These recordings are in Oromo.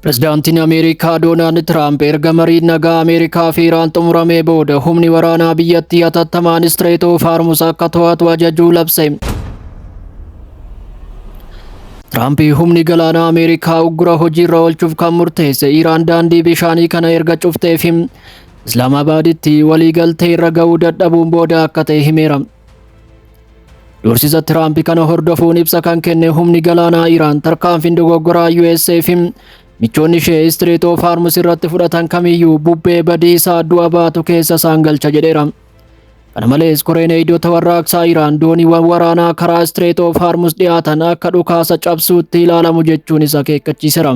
Pirezidaantiin Ameerikaa Doonaald Tiraamp erga mariin nagaa Ameerikaa fi Iraan xumuramee booda humni waraanaa biyyattii hatattamaan Strait of Hormuz akka to'atu ajajuu labse. Tiraamp humni galaanaa Ameerikaa uggura hojiirra oolchuuf kan murteesse Iraan daandii bishaanii kana erga cuftee fi Islaamabaaditti waliigaltee irra ga'uu dadhabuun booda akka ta'e himeera. Doorsisa Tiraamp kana hordofuun ibsa kan kenne humni galaanaa Iraan tarkaanfiin dogoggoraa USA fi michoonni ishee Strait of Hormuz irratti fudhatan kamiyyuu bubbee badiisaa du'a baatu keessa isaan galcha jedheera. Kana malees, koreen eegdota warraaqsaa Iraan dooniiwwan waraanaa karaa Strait of Hormuz dhiyaatan akka dhukaasa cabsuutti ilaalamu jechuunis akeekkachiiseera.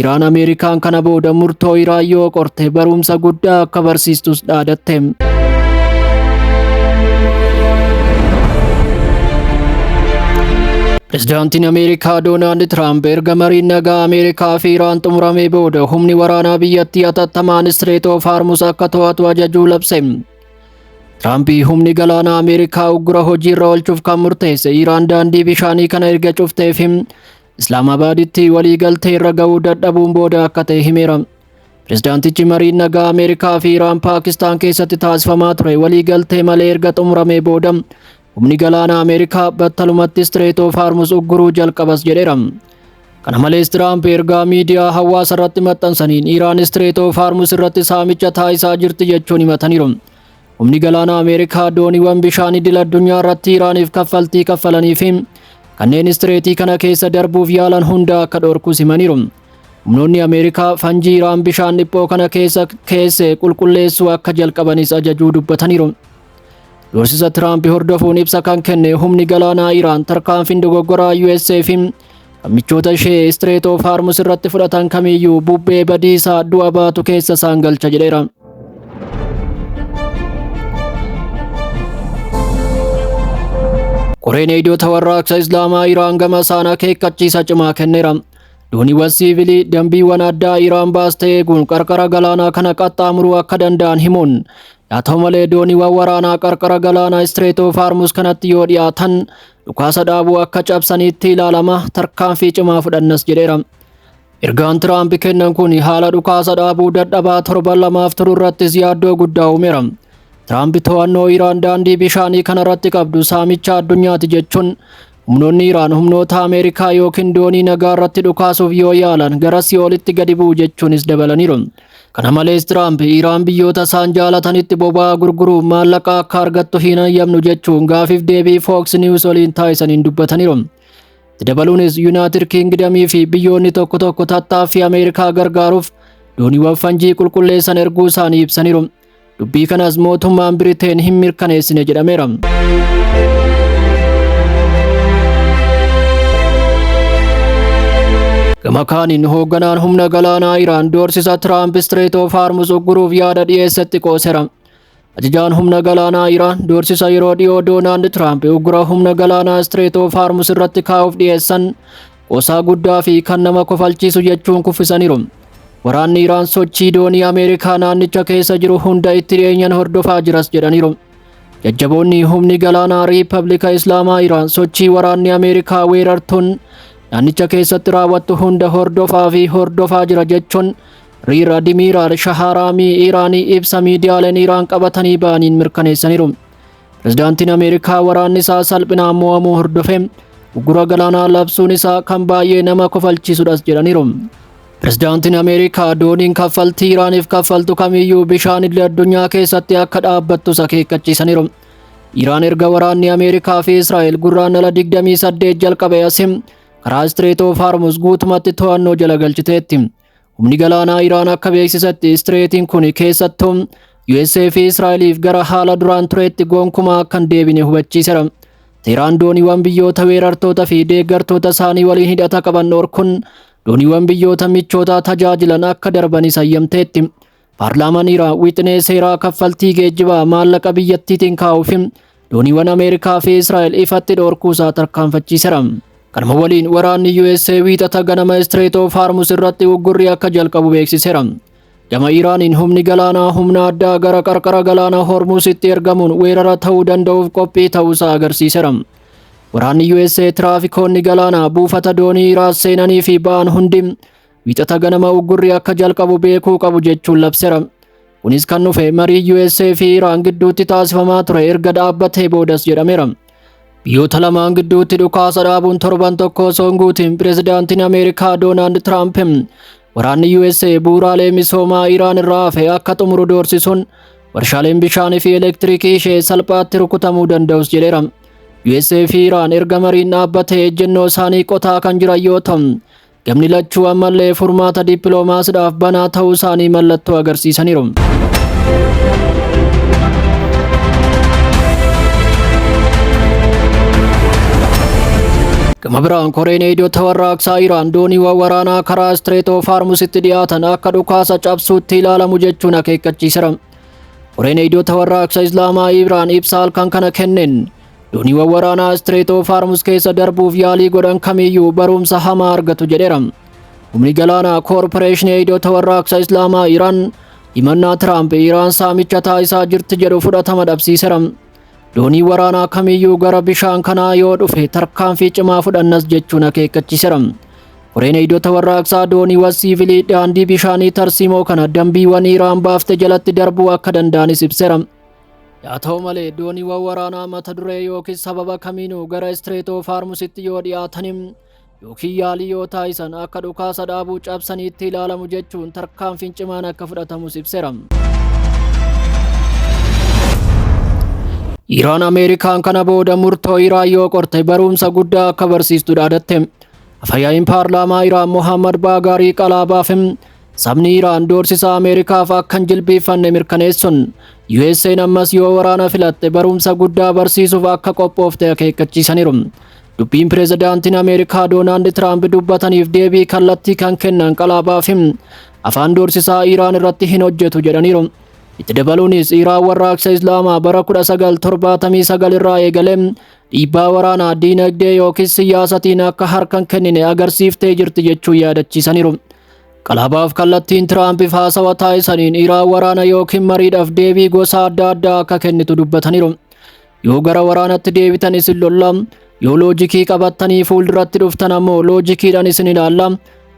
Iraan Ameerikaan kana booda murtoo Iraan yoo qorte barumsa guddaa akka barsiistus dhaadatte. Pirezidaantiin Ameerikaa Doonaald Tiraamp erga mariin nagaa Ameerikaa fi Iraan xumuramee booda humni waraanaa biyyattii hatattamaan Strait of Hormuz akka to'atu ajajuu labse. Tiraamp humni galaanaa Ameerikaa uggura hojiirra oolchuuf kan murteesse Iraan daandii bishaanii kana erga cuftee fi Islaamabaaditti waliigaltee irra ga'uu dadhabuun booda akka ta'e himeera. Pirezidaantichi mariin nagaa Ameerikaa fi Iraan Paakistaan keessatti taasifamaa ture waliigaltee malee erga xumuramee booda humni galaanaa Ameerikaa battalumatti Strait of Hormuz ugguruu jalqabas jedheera. Kana malees, Tiraamp ergaa miidiyaa hawaasa irratti maxxansaniin Iraan Strait of Hormuz irratti saamicha taasisaa jirti jechuun himataniiru. Humni galaanaa Ameerikaa dooniiwwan bishaan idil addunyaa irratti Iraaniif kaffaltii kaffalanii fi kanneen Strait kana keessa darbuuf yaalan hunda akka dhorkus himaniiru. Humnoonni Ameerikaa fanjii Iraan bishaan dhiphoo kana keessa keesse qulqulleessuu akka jalqabanis ajajuu dubbataniiru. Doorsisa Tiraamp hordofuun ibsa kan kenne humni galaanaa Iraan tarkaanfiin dogoggoraa USA fi kan michoota ishee Strait of Hormuz irratti fudhatan kamiyyuu bubbee badiisaa du'a baatu keessa isaan galcha jedheera. Koreen eegdota warraaqsa Islaamaa Iraan gama isaan akeekkachiisa cimaa kenneera. Dooniiwwan siivilii dambiiwwan addaa Iraan baaste eeguun qarqara galaanaa kana qaxxaamuruu akka danda'an himuun, haa ta'u malee, dooniiwwan waraanaa qarqara galaanaa Strait of Hormuz kanatti yoo dhiyaatan dhukaasa dhaabuu akka cabsaniitti ilaalama, tarkaanfii cimaa fudhannas jedheera. Ergaan Tiraamp kennan kun haala dhukaasa dhaabuu dadhabaa torban 2f turu irrattis yaaddoo guddaa uumeera. Tiraamp to'annoo Iraan daandii bishaanii kanarratti qabdu saamicha addunyaati jechuun, humnoonni Iraan humnoota Ameerikaa yookiin doonii nagaa irratti dhukaasuuf yoo yaalan gara si'oolitti gadi bu'u jechuunis dabalaniiru. Kana malees, Tiraamp Iraan biyyoota isaan jaalatanitti boba'aa gurguruun maallaqa akka argattu hin hayyamnu jechuun gaafiif deebii Fox News waliin taasisaniin dubbataniiru. Itti dabaluunis, Yuunaayitid Kiingdamii fi biyyoonni tokko tokko tattaaffii Ameerikaa gargaaruuf dooniiwwan fanjii qulqulleessan erguu isaanii ibsaniiru. Dubbii kanas mootummaan Biriteen hin mirkaneessine jedhameera. Gama kaaniin, hoogganaan humna galaanaa Iraan doorsisa Tiraamp Strait of Hormuz ugguruuf yaada dhiyeessetti qooseera. Ajajaan humna galaanaa Iraan doorsisa yeroo dhiyoo Doonaald Tiraamp uggura humna galaanaa Strait of Hormuz irratti kaa'uuf dhiyeessan qoosaa guddaa fi kan nama kofalchiisu jechuun kuffisaniiru. Waraanni Iraan sochii doonii Ameerikaa naannicha keessa jiru hunda itti dhiyeenyan hordofaa jiras jedhaniiru. Jajjaboonni humni galaanaa Riippablika Islaamaa Iraan sochii waraanni Ameerikaa weerartuun naannicha keessatti raawwattu hunda hordofaa fi hordofaa jira jechuun Rear Admiral Shaharaamii Iraanii ibsa miidiyaaleen Iraan qabatanii ba'aniin mirkaneessaniiru. Pirezidaantiin Ameerikaa waraanni isaa salphinaan mo'amuu hordofee uggura galaanaa labsuun isaa kan baay'ee nama kofalchiisudhas jedhaniiru. Pirezidaantiin Ameerikaa dooniin kaffaltii Iraaniif kaffaltu kamiyyuu bishaan idil addunyaa keessatti akka dhaabbattus akeekkachiisaniiru. Iraan erga waraanni Ameerikaa fi Israa'el Gurraandhala 28 jalqabe asim karaa Strait of Hormuz guutumatti to'annoo jala galchiteetti. Humni galaanaa Iraan akka beeksisetti, Straitiin kun keessattuu USA fi Israa'eliif gara haala duraan tureetti gonkumaa akka hin deebine hubachiiseera. Teheraan dooniiwwan biyyoota weerartoota fi deeggartoota isaanii waliin hidhata qaban dhorkuun dooniiwwan biyyoota michootaa tajaajilan akka darbanis hayyamteetti. Paarlaamaan Iraan wixinee seeraa kaffaltii geejjibaa maallaqa biyyattiitiin kaa'uu fi dooniiwwan Ameerikaa fi Israa'el ifatti dhorkuusaa tarkaanfachiiseera. Kanuma waliin, waraanni USA Wiixata ganama Strait of Hormuz irratti uggurri akka jalqabu beeksiseera. Gama Iraaniin humni galaanaa humna addaa gara qarqara galaanaa Hormuzitti ergamuun weerara ta'uu danda'uuf qophii ta'uusaa agarsiiseera. Waraanni USA tiraafikoonni galaanaa buufata doonii Iraan seenanii fi ba'an hundi Wiixata ganama uggurri akka jalqabu beekuu qabu jechuun labseera. Kunis kan dhufe marii USA fi Iraan gidduutti taasifamaa ture erga dhaabbatee boodas jedhameera. Biyyoota lamaan gidduutti dhukaasa dhaabuun torban tokko osoo hin guutin pirezidaantiin Ameerikaa Doonaald Tiraamp waraanni USA bu'uuraalee misoomaa Iraan irraa hafe akka xumuru doorsisuun warshaaleen bishaanii fi elektirikii ishee salphaatti rukutamuu danda'us jedheera. USA fi Iraan erga mariin dhaabbatee ejjennoo isaanii qotaa kan jiran yoo ta'u, gamni lachuu ammallee furmaata dippiloomaasiidhaaf banaa ta'uu isaanii mallattoo agarsiisaniiru. Gama biraan koreen eegdota warraaqsaa Iraan dooniiwwan waraanaa karaa Strait of Hormuzitti dhiyaatan akka dhukaasa cabsuutti ilaalamu jechuun akeekkachiiseera. Koreen eegdota warraaqsa Islaamaa Iraan ibsa halkan kana kenneen dooniiwwan waraanaa Strait of Hormuz keessa darbuuf yaalii godhan kamiyyuu barumsa hamaa argatu jedheera. Humni galaanaa koorporeeshinii eegdota warraaqsa Islaamaa Iraan himannaa Tiraamp Iraan saamicha taasisaa jirti jedhu fudhatama dhabsiiseera. Doonii waraanaa kamiyyuu gara bishaan kanaa yoo dhufe tarkaanfii cimaa fudhannas jechuun akeekkachiiseera. Koreen eegdota warraaqsaa dooniiwwan siivilii daandii bishaanii tarsiimoo kana dambiiwwan Iraan baafte jalatti darbuu akka danda'anis ibseera. Yaa ta'u malee dooniiwwan waraanaa mata duree yookiin sababa kamiinuu gara Strait of Hormuzitti yoo dhiyaatanim yookiin yaalii yoo taasisan akka dhukaasa dhaabuu cabsaniitti ilaalamu jechuun tarkaanfiin cimaan akka fudhatamus ibseera. Iraan Ameerikaan kana booda murtoo Iraan yoo qorte barumsa guddaa akka barsiistu dhaadatte. Afyaa'iin paarlaamaa Iraan Mohammad Baagaarii Qalaabaaf sabni Iraan doorsisa Ameerikaaf akka hin jilbiiffanne mirkaneessuun USA'n ammas yoo waraana filatte barumsa guddaa barsiisuuf akka qophoofte akeekkachiisaniiru. Dubbiin pirezidaantiin Ameerikaa Doonaald Tiraamp dubbataniif deebii kallattii kan kennan Qalaabaaf afaan doorsisaa Iraan irratti hin hojjetu jedhaniiru. Itti dabaluunis Iraan warraaqsa Islaamaa bara 1979 irraa eegalee dhiibbaa waraanaa diinagdee yookiin siyaasatiin akka harka hin kennine agarsiiftee jirti jechuun yaadachiisaniiru. Qalaabaaf kallattiin Tiraampiif haasawa taasisaniin Iraan waraana yookiin mariidhaaf deebii gosa adda addaa akka kennitu dubbataniiru. Yoo gara waraanatti deebitan isin lolla, yoo loojikii qabattanii fuulduratti dhuftan ammoo loojikiidhaan isin ilaalla.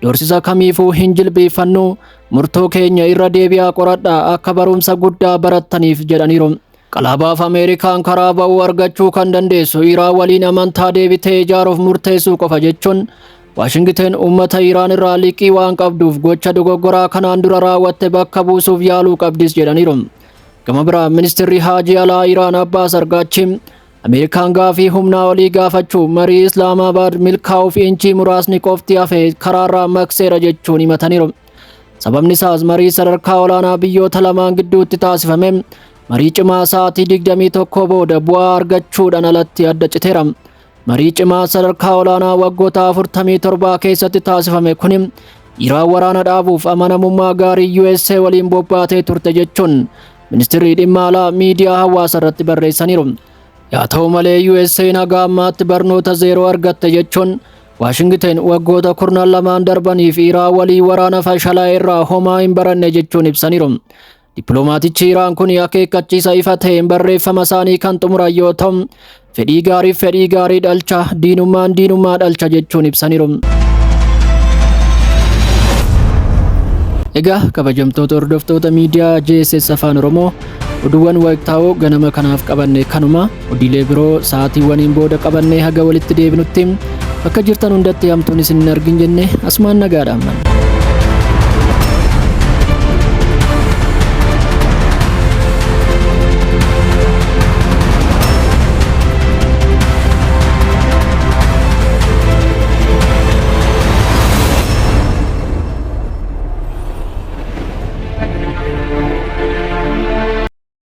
Doorsisa kamiifuu hin jilbiiffannu, murtoo keenya irra deebi'aa qoradhaa akka barumsa guddaa barattaniif jedhaniiru. Qalaabaaf Ameerikaan karaa ba'uu argachuu kan dandeessu Iraan waliin amantaa deebitee ijaaruuf murteessuu qofa jechuun Waashingiten uummata Iraan irraa liqii waan qabduuf gocha dogoggoraa kanaan dura raawwatte bakka buusuuf yaaluu qabdis jedhaniiru. Gama biraa ministeerri haajii alaa Iraan Abbaas Argaachi Ameerikaan gaafii humnaa olii gaafachuu marii Islaamabaad milkaa'uuf inchii muraasni qofti hafe karaarraa maqseera jechuun himataniiru. Sababni isaas marii sadarkaa olaanaa biyyoota lamaan gidduutti taasifame marii cimaa sa'aatii 21 booda bu'aa argachuudhaan alatti adda citeera. Marii cimaa sadarkaa olaanaa waggoota 47 keessatti taasifame kun Iraan waraana dhaabuuf amanamummaa gaarii USA waliin bobbaatee turte jechuun ministeerri dhimma alaa miidiyaa hawaasaa irratti barreessaniiru. Yaa ta'u malee USA'n haga ammaatti barnoota zeeroo argatte jechuun Waashingiten waggoota kurnan lamaan darbaniif Iraan waliin waraana fashalaa irraa homaa hin baranne jechuun ibsaniiru. Dippiloomaatichi Iraan kun akeekkachiisa ifa ta'een barreeffama isaanii kan xumuran yoo ta'u, fedhii gaariif fedhii gaarii dhalcha, diinummaan diinummaa dhalcha jechuun ibsaniiru. Egaa kabajamtoota hordoftoota miidiyaa JSS Afaan Oromoo, oduuwwan waqtaa'oo ganama kanaaf qabanne kanuma. Odiilee biroo sa'aatiiwwaniin booda qabannee haga walitti deebinutti bakka jirtan hundatti hamtuun isin hin argin jenne asumaan nagaadhaan.